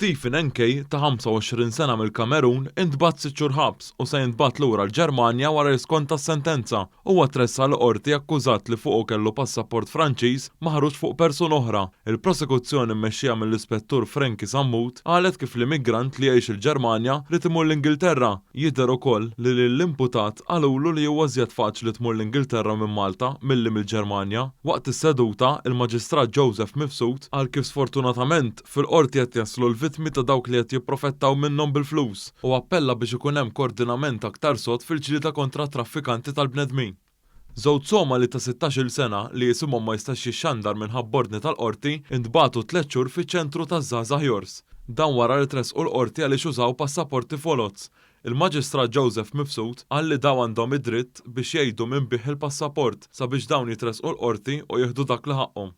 Stephen Nkay ta' 25 sena mill-Kamerun intbagħat sitt xhur ħabs u se jintbagħat lura l-Ġermanja wara li skonta s-sentenza. Huwa tressaq l-Qorti akkużat li fuqu kellu passaport Franċiż maħruġ fuq persuna oħra. Il-prosekuzzjoni mmexxija mill-Ispettur Frankie Sammut qalet kif l-immigrant li jgħix il-Ġermanja ried imur l-Ingilterra. Jidher ukoll li lill-imputat qalulu li huwa iżjed faċli tmur l-Ingilterra minn Malta milli mill-Ġermanja. Waqt is-seduta, il-Maġistrat Joseph Mifsud qal kif sfortunatament Fil-Qorti qed jaslu l-vittmi ta' dawk li qed jipprofettaw minnhom bil-flus u appella biex ikun hemm kordinament aktar sod fil-ġlieda kontra t-traffikanti tal-bnedmin. Żewġ Somali ta' 16-il sena li isimhom ma jistax jixxandar minħabba ordni tal-Qorti ntbagħtu tlett xhur fiċ-ċentru taż-żgħażagħ Jors. Dan wara li tressqu l-Qorti għaliex użaw passaporti foloz. Il-Maġistrat Joseph Mifsud qal li dawn għandhom id-dritt biex jgħidu min biegħ il-passaport sabiex dawn jitressqu l-Qorti u jieħdu dak li ħaqqhom.